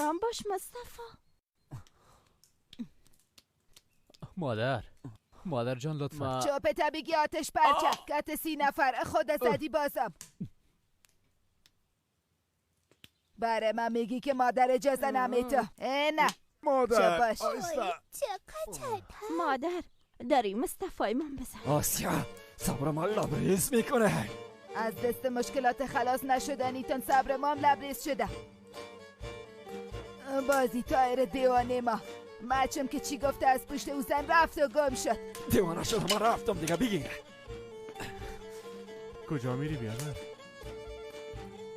آرام باش مصطفی. مادر جان لطفا. چوب طبیعی آتش پرچه کت 30 نفر خود زدی بازم. برای من میگی که مادر اجازه نمیده؟ نه مادر آیستا. مادر داری مصطفی من بزن. آسیا صبر ما لبریز میکنه. از دست مشکلات خلاص نشدنیتون صبر ما هم لبریز شده. بازی تایر دیوانه ما مچم که چی گفته از پشت او زن رفت و گم شد. دیوانه شد، من رفتم دیگه. بگیر. کجا میری بیادر؟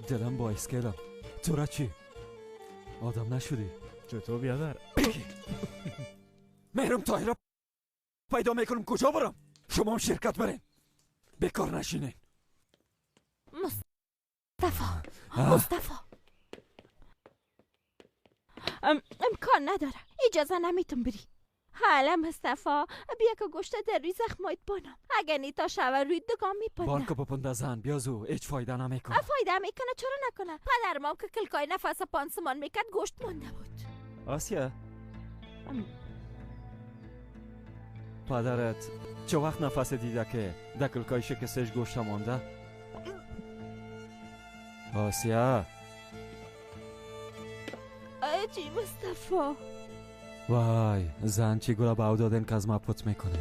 دلم با اسکلم. تو را چی؟ آدم نشدی؟ چطور بیادر؟ بگیر. میرم تایر را پیدا میکنم. کجا برم؟ شما هم شرکت برین، بیکار نشینین. مصطفی مصطفی امکان نداره، اجازه نمیتون بری. حالا مصطفی بیا که گوشت در روی زخمایت بانم، اگر نیتا شوه روی دگام میپنده. بار که بپنده زن بیازو هیچ فایده نمیکنه. فایده میکنه، چرا نکنه؟ پدر مام که کلکای نفس پانسمان میکرد گوشت مانده بود. آسیا پدرت چه وقت نفس دیده که در کلکای شکستش گوشت مانده؟ آسیا چی مصطفی؟ وای زن چی گله به او دادن که از ما پت میکنه.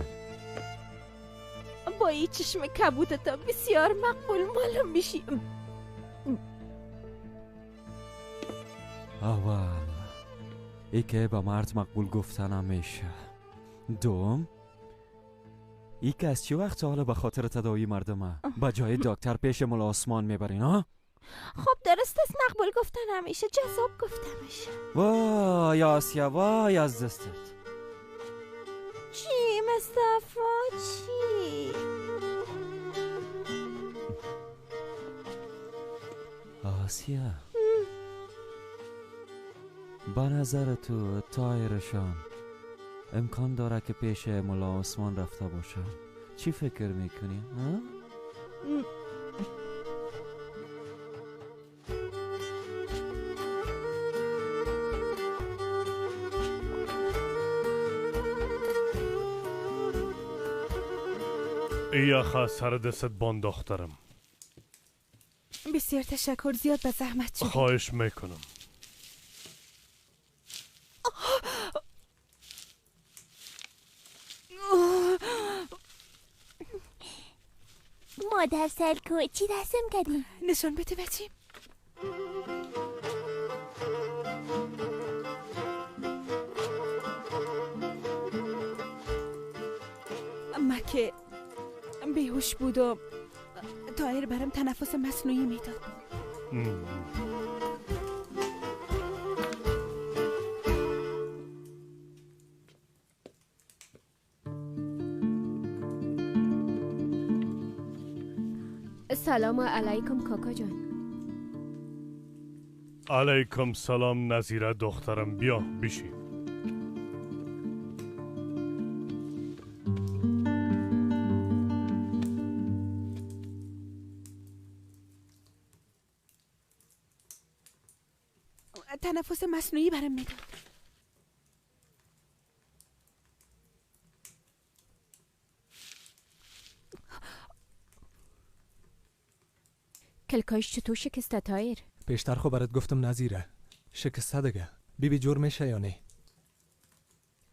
با این چشم کبودتا بسیار مقبول معلوم میشی. اول ای که به مرد مقبول گفتن میشه. دوم ای که از چه وقت حالا به خاطر تداوی مردمه به جای دکتر پیش ملا آسمان میبرین ها؟ خب درست است، مقبول گفتن همیشه جذاب گفته میشه. وای آسیا وای از دستت. چی مصطفی چی؟ آسیا به نظر تو تایرشان امکان داره که پیش ملا عثمان رفته باشه؟ چی فکر میکنی؟ ها؟ یخ سر دستت بان دخترم. بسیار تشکر، زیاد به زحمت شد. خواهش میکنم. مادر سلکو چی رسم کردی؟ نشان بده بچیم. ما که بیهوش بود و طاهر برام تنفس مصنوعی میداد. سلام علیکم کاکا جان. علیکم سلام نظیره دخترم، بیا بشین. تنفس مصنوعی برام میداد. کلکایش چطور شکسته تایر؟ پیشتر خو برات گفتم نظیره شکسته دیگه. بیبی جور میشه یا نه؟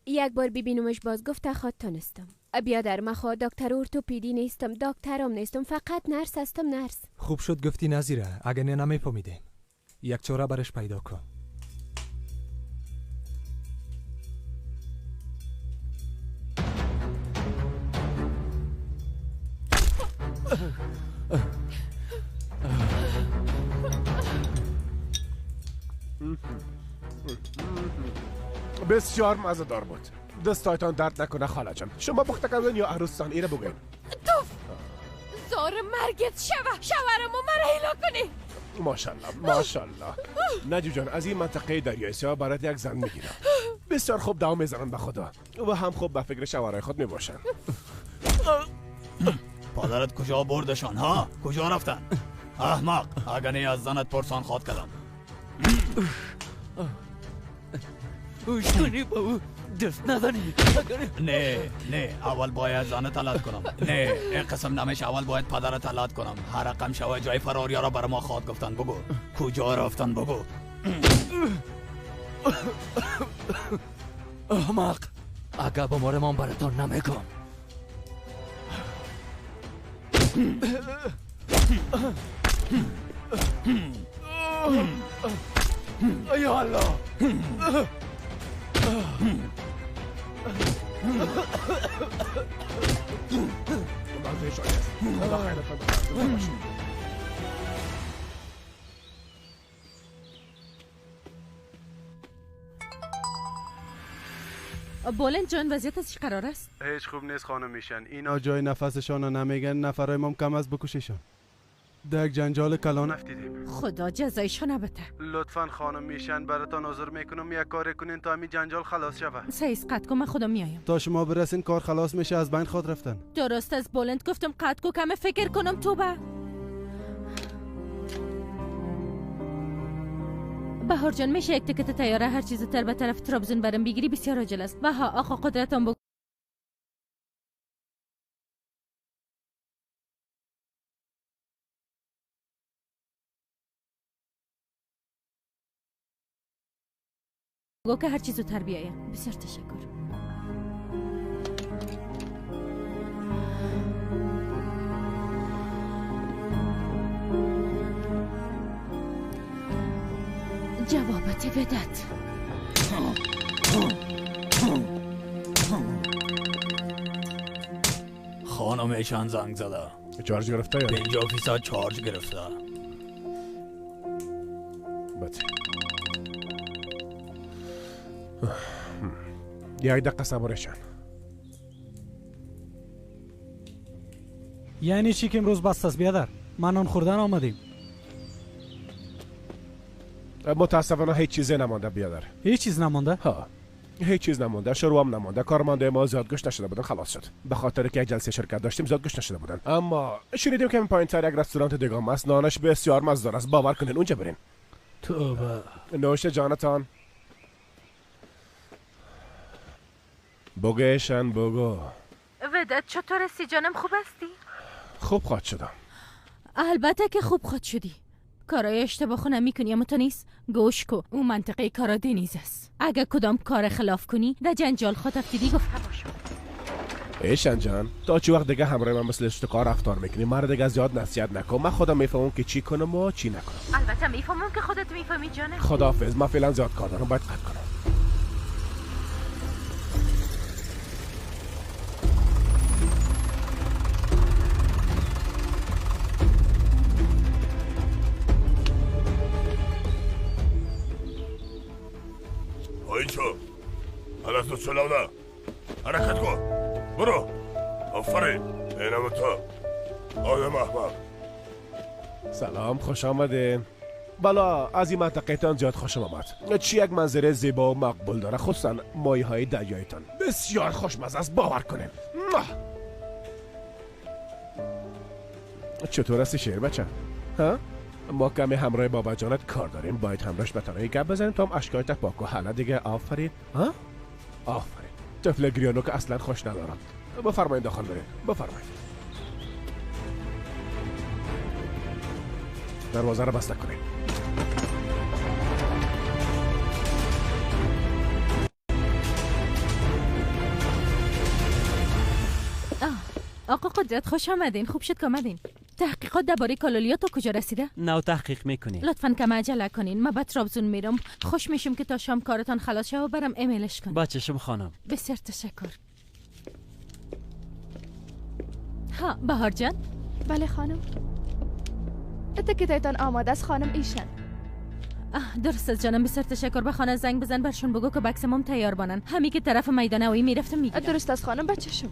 یک بار ببینمش باز گفته خواد تانستم. بیادر من خود دکتر ارتوپدی نیستم، دکترم نیستم، فقط نرس هستم، نرس. خوب شد گفتی نظیره، اگه نه نمیفهمیدیم. یک چاره برش پیدا کن. بسیار مزه‌دار بود. دستایتان درد نکنه خاله جان. شما پخته کردن یا عروستان ایره بگوین؟ توف زار مرگت شوه، شوهرمو مرا هیلا کنی. ماشاءالله ماشاءالله. نجیب جان از این منطقه دریای سیاه برات یک زن میگیرم. بسیار خوب دوام میزنن به خدا و هم خوب به فکر شوهرای خود میباشن. پدرت کجا بردشان ها؟ کجا رفتن؟ احمق، اگر نه از زنت پرسان خواد کردم. هوش کنی با او دست ندانی. نه نه، اول باید زن طلاق کنم. نه این قسم نمیشه، اول باید پدر طلاق کنم. هر رقم شوه جای فراریا را بر ما خواد گفتن. بگو کجا رفتن؟ بگو. احمق، اگه بمارمان براتان نمیگم. یا الله. بولند جان، وضعیت از چه قرار است؟ هیچ خوب نیست خانم میشن. اینا جای نفسشان رو نمیگن، نفرای مام کم از بکششان. در یک جنجال کلان افتیدیم. خدا جزایشان بده. لطفا خانم میشن براتان عذر میکنم، یک کار کنین تا همین جنجال خلاص شوه. سعیس قطع کن، من خودم میایم. تا شما برسین کار خلاص میشه، از بین خود رفتن. درست از بولند گفتم قطع کو، کم فکر کنم توبه. بهار جان میشه یک تکت تیاره هر چیز تر به طرف ترابزون برم بگیری؟ بسیار عاجل است. بها آقا قدرتان بگو که هر چیز زودتر بیایم. بسیار تشکر. جوابت بدت. خانم ایشان زنگ زده. چارج گرفته یا 50% چارج گرفته. بچه یک دقیقه صبرشان. یعنی چی که امروز بست است بیادر؟ ما نان خوردن آمدیم. متاسفانه هیچ چیزی نمانده بیادر. هیچ چیز نمانده؟ ها، هیچ چیز نمانده، شروع نمانده. کارمنده ما زیاد گوش نشده بودن، خلاص شد. به خاطر که یک جلسه شرکت داشتیم زیاد گوش نشده بودن. اما شنیدیم که پایین‌تر یک رستوران دیگه است، نانش بسیار مزدار است، باور کنین اونجا برین. توبه. نوش جانتان. بگوشن بگو. وداد چطور هستی جانم؟ خوب هستی؟ خوب خواد شدم. البته که خوب خواد شدی. کارای اشتباه خو نمیکنی اما تو نیست. گوش کو، اون منطقه کارا دنیز است. اگه کدام کار خلاف کنی در جنجال خود افتیدی گفته باشم. ایشان جان، تا چه وقت دیگه همراه من مثل اشتکار رفتار میکنی؟ مرا دیگه زیاد نصیحت نکن. من خودم میفهمم که چی کنم و چی نکنم. البته میفهمم که خودت میفهمی جانم. خداحافظ، من فعلا زیاد کار دارم، باید قطع کنم. چلوده حرکت کن، برو. آفرین، اینم تو آدم احمق. سلام، خوش آمدین. بلا از این منطقه تان زیاد خوشم آمد. چی یک منظره زیبا و مقبول داره، خصوصا مایه های دریایتان بسیار خوشمزه است، باور کنین. چطور هستی شیر بچه؟ ها؟ ما کمی همراه بابا جانت کار داریم، باید همراهش به تنهایی گپ بزنیم تا هم اشکایت پاک و حالا دیگه. آفرین. ها؟ آفرین. طفل گریانو که اصلا خوش ندارم. بفرمایید داخل برید. بفرمایید. دروازه را بسته کنید. آقا قدرت خوش آمدین. خوب شد که آمدین. تحقیقات درباره کالولیا تا کجا رسیده؟ نو تحقیق میکنی. لطفاً کم عجله کنین، من به ترابزون میرم. خوش میشم که تا شام کارتان خلاص شه و برم ایمیلش کنم. با چشم خانم. بسیار تشکر. ها بهار جان. بله خانم. تکیتایتان آماده است خانم ایشان. درست است جانم، بسیار تشکر. به خانه زنگ بزن برشون بگو که بکسمم تیار بانن. همی که طرف میدان هوایی میرفتم میگیرم. درست است خانم، بچشم.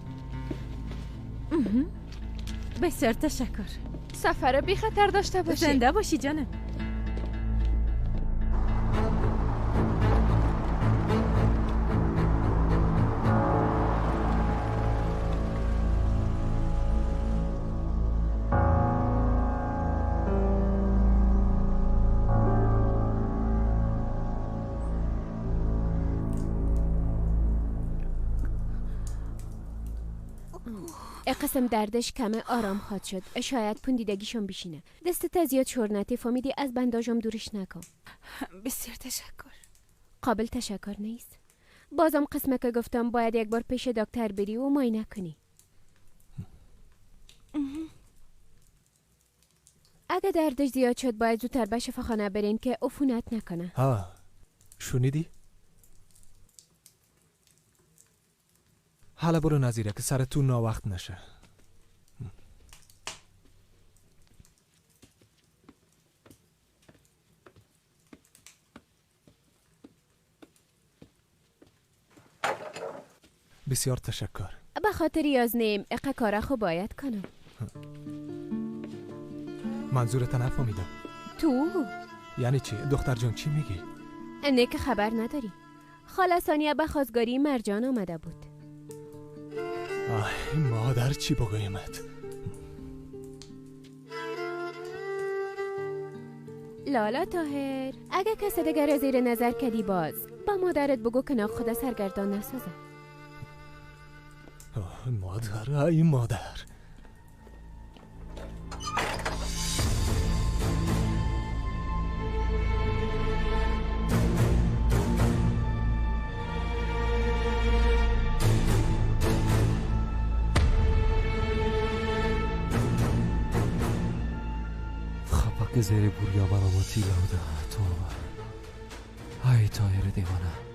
بسیار تشکر. سفر بی خطر داشته باشی. زنده باشی جانم. قسم دردش کمه آرام خواد شد. شاید پوندیدگیشم بشینه. دستت زیاد شور نتی فهمیدی، از بنداژم دورش نکن. بسیار تشکر. قابل تشکر نیست. بازم قسمه که گفتم باید یک بار پیش دکتر بری و معاینه کنی. اگه دردش زیاد شد باید زودتر به شفاخانه برین که عفونت نکنه. ها شنیدی؟ حالا برو نظیره که سر تو ناوقت نشه. بسیار تشکر. به خاطر یازنیم اقا کاره خو باید کنم. منظورت نفهمیدم. تو؟ یعنی چی؟ دختر جان چی میگی؟ نه که خبر نداری. خاله ثانیه به خواستگاری مرجان آمده بود. آه مادر چی بگویمت؟ لالا طاهر، اگه کس دیگر زیر نظر کدی باز با مادرت بگو که خدا سرگردان نسازه. آه مادر، ای مادر. خپک زیر بوریا برآمدی لوده توبه. ای طاهر دیوانه.